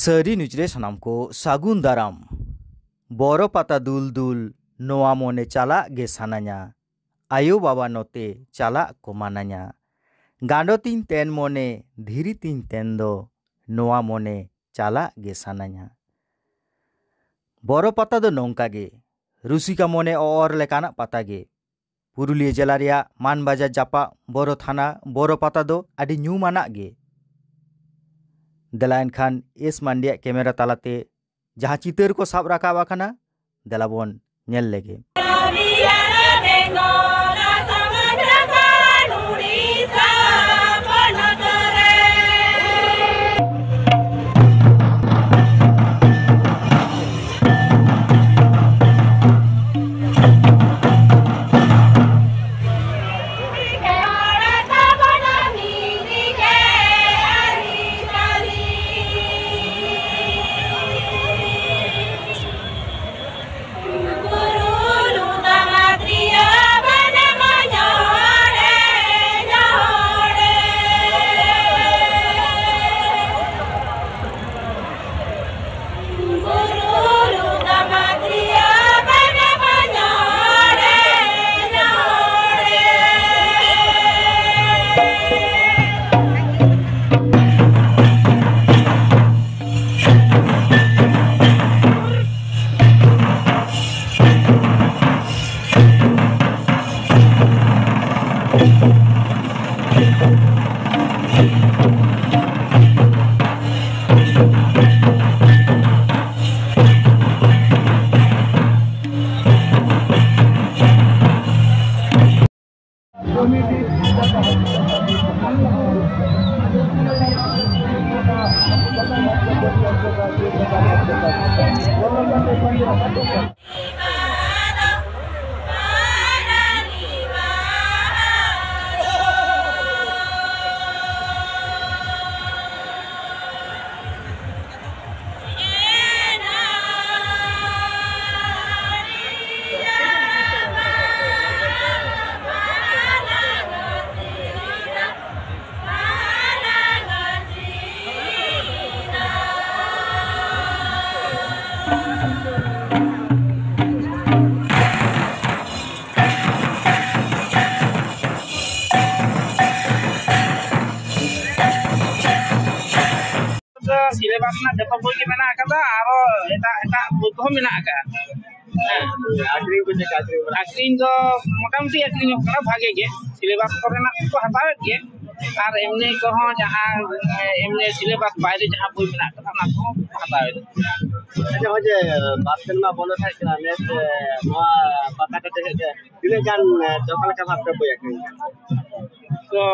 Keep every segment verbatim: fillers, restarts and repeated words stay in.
ᱥᱟᱹᱨᱤ ᱱᱤᱭᱩᱡᱽ ᱨᱮ ᱥᱟᱱᱟᱢ ᱠᱚ ᱥᱟᱹᱜᱩᱱ ᱫᱟᱨᱟᱢ᱾ ᱵᱚᱨᱚ ᱯᱟᱛᱟ ᱫᱩᱞ ᱫᱩᱞ, ᱱᱚᱣᱟ ᱢᱚᱱᱮ ᱪᱟᱞᱟᱜ ᱜᱮ ᱥᱟᱱᱟᱧᱟ᱾ ᱟᱭᱳ ᱵᱟᱵᱟ ᱱᱚᱛᱮ ᱪᱟᱞᱟᱜ ᱠᱚ ᱢᱟᱱᱟᱧᱟ᱾ ᱜᱟᱸᱰᱚ ᱛᱤᱧ ᱛᱮᱱ ᱢᱚᱱᱮ, ᱫᱷᱤᱨᱤ ᱛᱤᱧ ᱛᱮᱱ ᱫᱚ, ᱱᱚᱣᱟ ᱢᱚᱱᱮ ᱪᱟᱞᱟᱜ ᱜᱮ ᱥᱟᱱᱟᱧᱟ᱾ ᱵᱚᱨᱚ ᱯᱟᱛᱟ ᱫᱚ ᱱᱚᱝᱠᱟ ᱜᱮ, ᱨᱩᱥᱤᱠᱟ ᱢᱚᱱᱮ ᱚᱨ ᱞᱮᱠᱟᱱᱟᱜ ᱯᱟᱛᱟ ᱜᱮ᱾ ᱯᱩᱨᱩᱞᱤᱭᱟᱹ ᱡᱮᱞᱟ ᱨᱮᱭᱟᱜ ᱢᱟᱱᱵᱟᱡᱟᱨ ᱡᱟᱯᱟᱜ ᱵᱚᱨᱚ ᱛᱷᱟᱱᱟ ᱵᱚᱨᱚ ᱯᱟᱛᱟ ᱫᱚ ᱟᱹᱰᱤ ᱧᱩᱢᱟᱱᱟᱜ ᱜᱮ᱾ ᱫᱮᱞᱟ ᱮᱱᱠᱷᱟᱱ ᱮᱥ ᱢᱟᱱᱰᱤᱭᱟᱜ ᱠᱮᱢᱮᱨᱟ ᱛᱟᱞᱟᱛᱮ ᱡᱟᱦᱟᱸ ᱪᱤᱛᱟᱹᱨ ᱠᱚ ᱥᱟᱵ ᱨᱟᱠᱟᱵ ᱟᱠᱟᱱᱟ, ᱫᱮᱞᱟ ᱵᱚᱱ ᱧᱮᱞ ᱞᱮᱜᱮ᱾ ᱥᱤᱞᱮᱵᱟᱥ ᱨᱮᱱᱟᱜ ᱡᱚᱛᱚ ᱵᱳᱭ ᱜᱮ ᱢᱮᱱᱟᱜ ᱟᱠᱟᱫᱟ, ᱟᱨᱚ ᱮᱴᱟᱜ ᱮᱴᱟᱜ ᱵᱳᱭ ᱠᱚᱦᱚᱸ ᱢᱮᱱᱟᱜ ᱟᱠᱟᱫᱟ᱾ ᱦᱮᱸ᱾ ᱟᱹᱠᱷᱨᱤᱧ ᱠᱚ ᱪᱮᱫ ᱞᱮᱠᱟ ᱟᱹᱠᱷᱨᱤᱧ ᱵᱟᱲᱟᱜ ᱠᱟᱱᱟ? ᱟᱹᱠᱷᱨᱤᱧ ᱫᱚ ᱢᱚᱴᱟᱢᱩᱴᱤ ᱟᱹᱠᱷᱨᱤᱧᱚᱜ ᱠᱟᱱᱟ ᱵᱷᱟᱜᱮ ᱜᱮ᱾ ᱥᱤᱞᱮᱵᱟᱥ ᱠᱚᱨᱮᱱᱟᱜ ᱠᱚ ᱦᱟᱛᱟᱣᱮᱫ ᱜᱮ, ᱟᱨ ᱮᱢᱱᱤ ᱠᱚᱦᱚᱸ ᱡᱟᱦᱟᱸ ᱮᱢᱱᱤ ᱥᱤᱞᱮᱵᱟᱥ ᱵᱟᱭᱨᱮ ᱡᱟᱦᱟᱸ ᱵᱳᱭ ᱢᱮᱱᱟᱜ ᱟᱠᱟᱫᱟ, ᱚᱱᱟ ᱠᱚᱦᱚᱸ ᱠᱚ ᱦᱟᱛᱟᱣᱮᱫ᱾ ᱟᱪᱪᱷᱟ, ᱱᱚᱜᱼᱚᱭ ᱡᱮ ᱵᱟᱨ ᱥᱮᱨᱢᱟ ᱵᱚᱱᱫᱚ ᱛᱟᱦᱮᱸ ᱠᱟᱱᱟ, ᱱᱮᱥ ᱱᱚᱣᱟ ᱯᱟᱛᱟ ᱠᱟᱛᱮ ᱛᱤᱱᱟᱹᱜ ᱜᱟᱱ, ᱚᱠᱟ ᱞᱮᱠᱟ ᱵᱷᱟᱵᱛᱮ ᱵᱳᱭ ᱟᱹᱠᱷᱨᱤᱧ ᱠᱟᱱᱟ? ᱛᱚ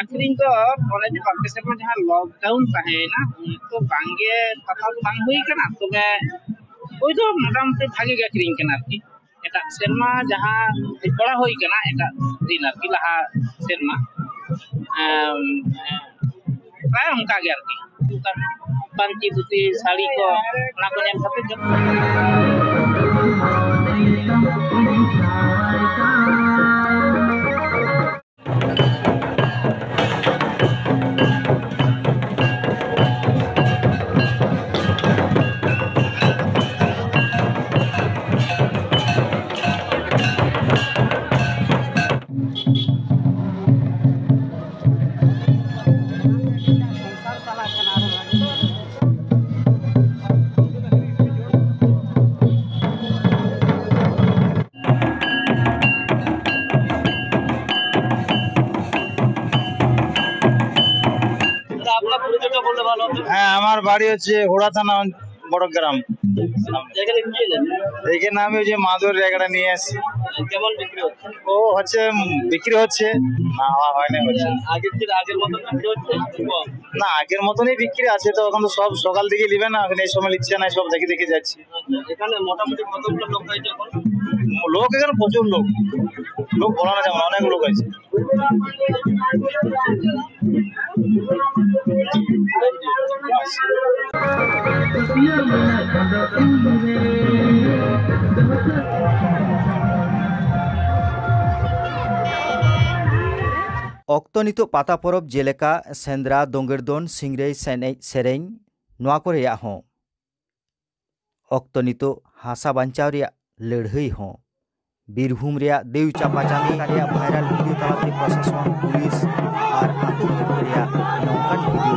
ᱟᱹᱠᱷᱨᱤᱧ ᱫᱚ ᱚᱱᱮ ᱡᱮ ᱵᱟᱨ ᱯᱮ ᱥᱮᱨᱢᱟ ᱡᱟᱦᱟᱸ ᱞᱚᱠᱰᱟᱣᱩᱱ ᱛᱟᱦᱮᱸᱭᱮᱱᱟ, ᱩᱱ ᱚᱠᱛᱚ ᱵᱟᱝᱜᱮ ᱯᱟᱛᱟ ᱫᱚ ᱵᱟᱝ ᱦᱩᱭ ᱠᱟᱱᱟ, ᱛᱚᱵᱮ ᱵᱳᱭ ᱫᱚ ᱢᱚᱴᱟᱢᱩᱴᱤ ᱵᱷᱟᱜᱮ ᱜᱮ ᱟᱹᱠᱷᱨᱤᱧ ᱠᱟᱱᱟ ᱟᱨᱠᱤ᱾ ᱮᱴᱟᱜ ᱥᱮᱨᱢᱟ ᱡᱟᱦᱟᱸ ᱯᱚᱲᱟ ᱦᱩᱭ ᱠᱟᱱᱟ, ᱮᱴᱟᱜ ᱫᱤᱱ ᱟᱨᱠᱤ, ᱞᱟᱦᱟ ᱥᱮᱨᱢᱟ, ᱮᱢ, ᱯᱨᱟᱭ ᱚᱱᱠᱟ ᱜᱮ ᱟᱨᱠᱤ᱾ ᱯᱟᱹᱧᱪᱤ ᱫᱷᱩᱛᱤ, ᱥᱟᱹᱲᱤ ᱠᱚ, ᱚᱱᱟ ᱠᱚ ᱧᱮᱞ ᱠᱟᱛᱮ ᱡᱚᱛᱚ᱾ দাদা, আপনার পরিচয়টা বললে ভালো হতো। হ্যাঁ, আমার বাড়ি হচ্ছে হুড়া থানা, বড়গ্রাম। এখানে কি এলেন? এখানে আমি ওই যে মাদুর রেগড়া নিয়ে আসি। কেমন বিক্রি হচ্ছে? ও হচ্ছে, উম, বিক্রি হচ্ছে, না হওয়া হয় না, হচ্ছে। আগের থেকে, আগের মতো বিক্রি হচ্ছে? কম? না, আগের মতনই বিক্রি আছে তো, এখন তো সব সকাল দিকে নিবে না, এখন এই সময় নিচ্ছে না, সব দেখে দেখে যাচ্ছি। আচ্ছা, এখানে মোটামুটি কতগুলো লোক হয়েছে এখন? লোক এখানে প্রচুর লোক, লোক বলা না যাবে না, অনেক লোক আছে। ᱚᱠᱛᱚ ᱱᱤᱛᱚᱜ ᱯᱟᱛᱟ ᱯᱚᱨᱚᱵᱽ ᱡᱮᱞᱮᱠᱟ ᱥᱮᱸᱫᱽᱨᱟ, ᱫᱳᱸᱜᱮᱲ ᱫᱚᱱ, ᱥᱤᱝᱨᱟᱹᱭ, ᱮᱱᱮᱡ ᱥᱮᱨᱮᱧ, ᱱᱚᱣᱟ ᱠᱚ ᱨᱮᱭᱟᱜ ᱦᱚᱸ᱾ ᱚᱠᱛᱚ ᱱᱤᱛᱚᱜ ᱦᱟᱥᱟ ᱵᱟᱧᱪᱟᱣ ᱨᱮᱭᱟᱜ ᱞᱟᱹᱲᱦᱟᱹᱭ ᱦᱚᱸ᱾ ᱵᱤᱨᱵᱷᱩᱢ ᱨᱮᱭᱟᱜ ᱫᱮᱣ ᱪᱟᱯᱟ ᱪᱟᱸᱫᱤ ᱨᱮᱭᱟᱜ ᱵᱷᱟᱭᱨᱟᱞ ᱵᱷᱤᱰᱤᱭᱳ ᱛᱟᱞᱟᱛᱮ ᱯᱨᱚᱥᱟᱥᱚᱱ, ᱯᱩᱞᱤᱥ ᱟᱨ ᱟᱹᱛᱩ ᱦᱚᱲ ᱠᱚ ᱨᱮᱭᱟᱜ ᱱᱚᱝᱠᱟᱱ ᱵᱷᱤᱰᱤᱭᱳ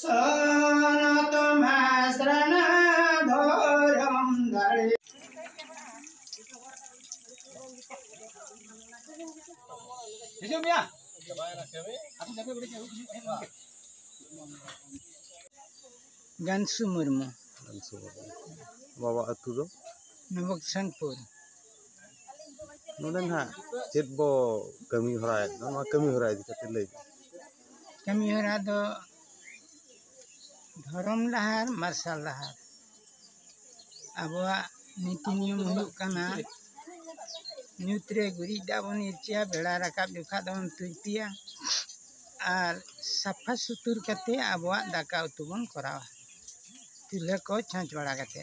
ᱥᱚᱱᱚᱛ ᱢᱟᱥᱨᱟᱱᱟ ᱫᱷᱚᱨᱚᱢ ᱫᱟᱲᱮ᱾ ᱦᱤᱡᱩᱜ ᱢᱮᱭᱟ᱾ ᱜᱟᱱᱥᱩ ᱢᱩᱨᱢᱩ᱾ ᱜᱟᱱᱥᱩ ᱢᱩᱨᱢᱩ᱾ ᱵᱟᱵᱟ ᱟᱹᱛᱩ ᱫᱚ? ᱱᱚᱵᱚᱠᱥᱟᱱᱯᱩᱨ᱾ ᱱᱚᱰᱮ ᱱᱟᱦᱟᱜ ᱪᱮᱫ ᱵᱚ ᱠᱟᱹᱢᱤ ᱦᱚᱨᱟᱭᱮᱫ ᱫᱚ, ᱱᱚᱣᱟ ᱠᱟᱹᱢᱤ ᱦᱚᱨᱟ ᱤᱫᱤ ᱠᱟᱛᱮ ᱞᱟᱹᱭ ᱵᱤᱱ᱾ ᱠᱟᱹᱢᱤ ᱦᱚᱨᱟ ᱫᱚ ᱫᱷᱚᱨᱚᱢ ᱰᱟᱦᱟᱨ, ᱢᱟᱨᱥᱟᱞ ᱰᱟᱦᱟᱨ᱾ ᱟᱵᱚᱣᱟᱜ ᱱᱤᱛᱤ ᱱᱤᱭᱚᱢ ᱦᱩᱭᱩᱜ ᱠᱟᱱᱟ, ᱧᱩᱛ ᱨᱮ ᱜᱩᱨᱤᱡ ᱫᱟᱜ ᱵᱚᱱ ᱤᱨᱪᱤᱭᱟ, ᱵᱮᱲᱟ ᱨᱟᱠᱟᱵ ᱡᱚᱠᱷᱟᱜ ᱫᱚᱵᱚᱱ ᱛᱩᱨᱯᱤᱭᱟ᱾ ᱟᱨ ᱥᱟᱯᱷᱟ ᱥᱩᱛᱩᱨ ᱠᱟᱛᱮ ᱟᱵᱚᱣᱟᱜ ᱫᱟᱠᱟ ᱩᱛᱩ ᱵᱚᱱ ᱠᱚᱨᱟᱣᱟ᱾ ᱪᱩᱞᱦᱟᱹ ᱠᱚ ᱪᱷᱚᱸᱪ ᱵᱟᱲᱟ ᱠᱟᱛᱮ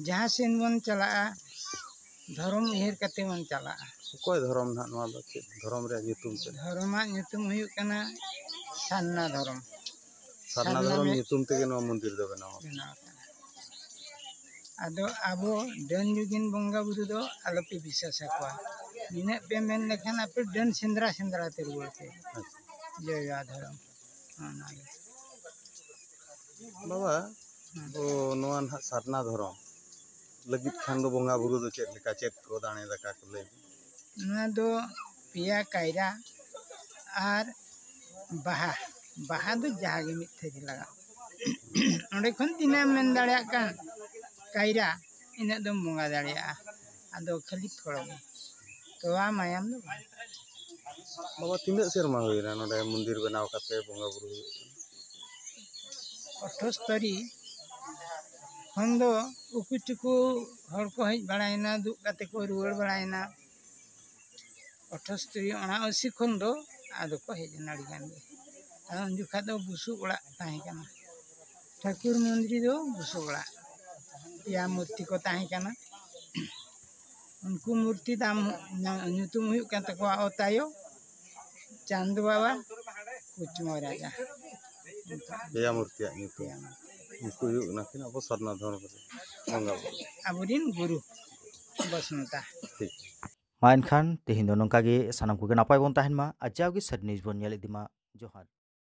ᱡᱟᱦᱟᱸ ᱥᱮᱱ ᱵᱚᱱ ᱪᱟᱞᱟᱜᱼᱟ, ᱫᱷᱚᱨᱚᱢ ᱩᱭᱦᱟᱹᱨ ᱠᱟᱛᱮ ᱵᱚᱱ ᱪᱟᱞᱟᱜᱼᱟ᱾ ᱚᱠᱚᱭ ᱫᱷᱚᱨᱚᱢ ᱱᱟᱦᱟᱜ ᱱᱚᱣᱟ ᱫᱚ? ᱪᱮᱫ ᱫᱷᱚᱨᱚᱢ ᱨᱮᱭᱟᱜ ᱧᱩᱛᱩᱢ ᱪᱮᱫ? ᱫᱷᱚᱨᱚᱢᱟᱜ ᱧᱩᱛᱩᱢ ᱦᱩᱭᱩᱜ ᱠᱟᱱᱟ ᱥᱟᱨᱱᱟ ᱫᱷᱚᱨᱚᱢ᱾ ᱥᱟᱨᱱᱟ ᱥᱟᱨᱱᱟ ᱫᱷᱚᱨᱚᱢ ᱢᱮ- ᱧᱩᱛᱩᱢ ᱛᱮᱜᱮ ᱱᱚᱣᱟ ᱢᱚᱱᱫᱤᱨ ᱫᱚ ᱵᱮᱱᱟᱣ ᱟᱠᱟᱱᱟ᱾ ᱵᱮᱱᱟᱣ ᱟᱠᱟᱱᱟ᱾ ᱟᱫᱚ ᱟᱵᱚ ᱰᱟᱹᱱ ᱡᱩᱜᱤᱱ ᱵᱚᱸᱜᱟ ᱵᱩᱨᱩ ᱫᱚ ᱟᱞᱚᱯᱮ ᱵᱤᱥᱥᱟᱥ ᱟᱠᱚᱣᱟ᱾ ᱱᱤᱱᱟᱹᱜ ᱯᱮ ᱢᱮᱱ ᱞᱮᱠᱷᱟᱱ ᱟᱯᱮ ᱰᱟᱹᱱ ᱥᱮᱸᱫᱽᱨᱟ ᱥᱮᱸᱫᱽᱨᱟ ᱛᱮ ᱨᱩᱣᱟᱹᱲ ᱯᱮ᱾ ᱟᱪᱪᱷᱟ᱾ ᱡᱚᱭᱟ ᱫᱷᱚᱨᱚᱢ᱾ ᱚᱱᱟᱜᱮ᱾ ᱵᱟᱵᱟ, ᱦᱮᱸ᱾ ᱚ, ᱱᱚᱣᱟ ᱱᱟᱦᱟᱜ ᱥᱟᱨᱱᱟ ᱫᱷᱚᱨᱚᱢ ᱞᱟᱹᱜᱤᱫ ᱠᱷᱟᱱ ᱫᱚ ᱵᱚᱸᱜᱟ ᱵᱩᱨᱩ ᱫᱚ ᱪᱮᱫ ᱞᱮᱠᱟ, ᱪᱮᱫ ᱠᱚ ᱫᱟᱲᱮ ᱫᱟᱠᱟ ᱠᱚ ᱞᱟᱹᱭ ᱵᱤᱱ? ᱱᱚᱣᱟ ᱫᱚ ᱯᱮᱭᱟ ᱠᱟᱭᱨᱟ ᱟᱨ ᱵᱟᱦᱟ᱾ ᱵᱟᱦᱟ ᱫᱚ ᱡᱟᱦᱟᱸ ᱜᱮ ᱢᱤᱫ ᱛᱷᱟᱹᱨᱤ ᱞᱟᱜᱟᱜ᱾ ᱚᱸᱰᱮ ᱠᱷᱚᱱ ᱛᱤᱱᱟᱹᱜ ᱮᱢ ᱢᱮᱱ ᱫᱟᱲᱮᱭᱟᱜ ᱠᱟᱱ ᱠᱟᱭᱨᱟ, ᱤᱱᱟᱹᱜ ᱫᱚᱢ ᱵᱚᱸᱜᱟ ᱫᱟᱲᱮᱭᱟᱜᱼᱟ᱾ ᱟᱫᱚ ᱠᱷᱟᱹᱞᱤ ᱯᱷᱚᱲ ᱜᱮ, ᱛᱚᱣᱟ ᱢᱟᱭᱟᱢ ᱫᱚ ᱵᱟᱝ᱾ ᱵᱟᱵᱟ, ᱛᱤᱱᱟᱹᱜ ᱥᱮᱨᱢᱟ ᱦᱩᱭᱱᱟ ᱱᱚᱰᱮ ᱢᱚᱱᱫᱤᱨ ᱵᱮᱱᱟᱣ ᱠᱟᱛᱮ ᱵᱚᱸᱜᱟ ᱵᱩᱨᱩ ᱦᱩᱭᱩᱜ ᱠᱟᱱᱟ? ᱟᱴᱷᱟᱥ ᱛᱟᱹᱨᱤᱠᱷ ᱠᱷᱚᱱ ᱫᱚ ᱩᱠᱩ ᱪᱩᱠᱩ ᱦᱚᱲ ᱠᱚ ᱦᱮᱡ ᱵᱟᱲᱟᱭᱮᱱᱟ, ᱫᱩᱜ ᱠᱟᱛᱮ ᱠᱚ ᱨᱩᱣᱟᱹᱲ ᱵᱟᱲᱟᱭᱮᱱᱟ᱾ ᱟᱴᱷᱟᱥ ᱛᱟᱹᱨᱤᱠᱷ ᱚᱱᱟ ᱟᱹᱥᱤ ᱠᱷᱚᱱ ᱫᱚ ᱟᱫᱚ ᱠᱚ ᱦᱮᱡ ᱮᱱᱟ ᱟᱹᱰᱤ ᱜᱟᱱ ᱜᱮ᱾ ᱟᱫᱚ ᱩᱱ ᱡᱚᱠᱷᱟᱡ ᱫᱚ ᱵᱩᱥᱩᱵ ᱚᱲᱟᱜ ᱛᱟᱦᱮᱸ ᱠᱟᱱᱟ, ᱴᱷᱟᱹᱠᱩᱨ ᱢᱚᱱᱫᱤᱨ ᱫᱚ ᱵᱩᱥᱩᱵ ᱚᱲᱟᱜ, ᱯᱮᱭᱟ ᱢᱩᱨᱛᱤ ᱠᱚ ᱛᱟᱦᱮᱸ ᱠᱟᱱᱟ᱾ ᱩᱱᱠᱩ ᱢᱩᱨᱛᱤ ᱫᱟᱢ ᱧᱩᱛᱩᱢ ᱦᱩᱭᱩᱜ ᱠᱟᱱ ᱛᱟᱠᱚᱣᱟ ᱚᱛᱟᱭᱚ, ᱪᱟᱸᱫ ᱵᱟᱵᱟ, ᱠᱩᱪᱢᱚ ᱨᱟᱡᱟ᱾ ᱯᱮᱭᱟ ᱢᱩᱨᱛᱤᱭᱟᱜ ᱧᱩᱛᱩᱢ᱾ ᱯᱮᱭᱟ ᱢᱩᱨᱛᱤ᱾ ᱩᱱᱠᱩ ᱦᱩᱭᱩᱜ ᱠᱟᱱᱟ ᱠᱤᱱ ᱟᱵᱚ ᱥᱟᱨᱱᱟ ᱫᱷᱚᱨᱚᱢ ᱨᱮ ᱵᱚᱸᱜᱟ ᱵᱩᱨᱩ᱾ ᱟᱵᱚᱨᱮᱱ ᱜᱩᱨᱩ ᱵᱚᱥᱱᱚᱛᱟ᱾ ᱴᱷᱤᱠ᱾ ᱢᱟ ᱮᱱᱠᱷᱟᱱ ᱛᱮᱦᱮᱧ ᱫᱚ ᱱᱚᱝᱠᱟ ᱜᱮ, ᱥᱟᱱᱟᱢ ᱠᱚᱜᱮ ᱱᱟᱯᱟᱭ ᱵᱚᱱ ᱛᱟᱦᱮᱱ ᱢᱟ ᱟᱨ ᱡᱟᱣᱜᱮ ᱥᱟᱹᱨᱤ ᱱᱤᱭᱩᱡᱽ ᱵᱚᱱ ᱧᱮᱞ ᱤᱫᱤ ᱢᱟ᱾ ᱡᱚᱦᱟᱨ᱾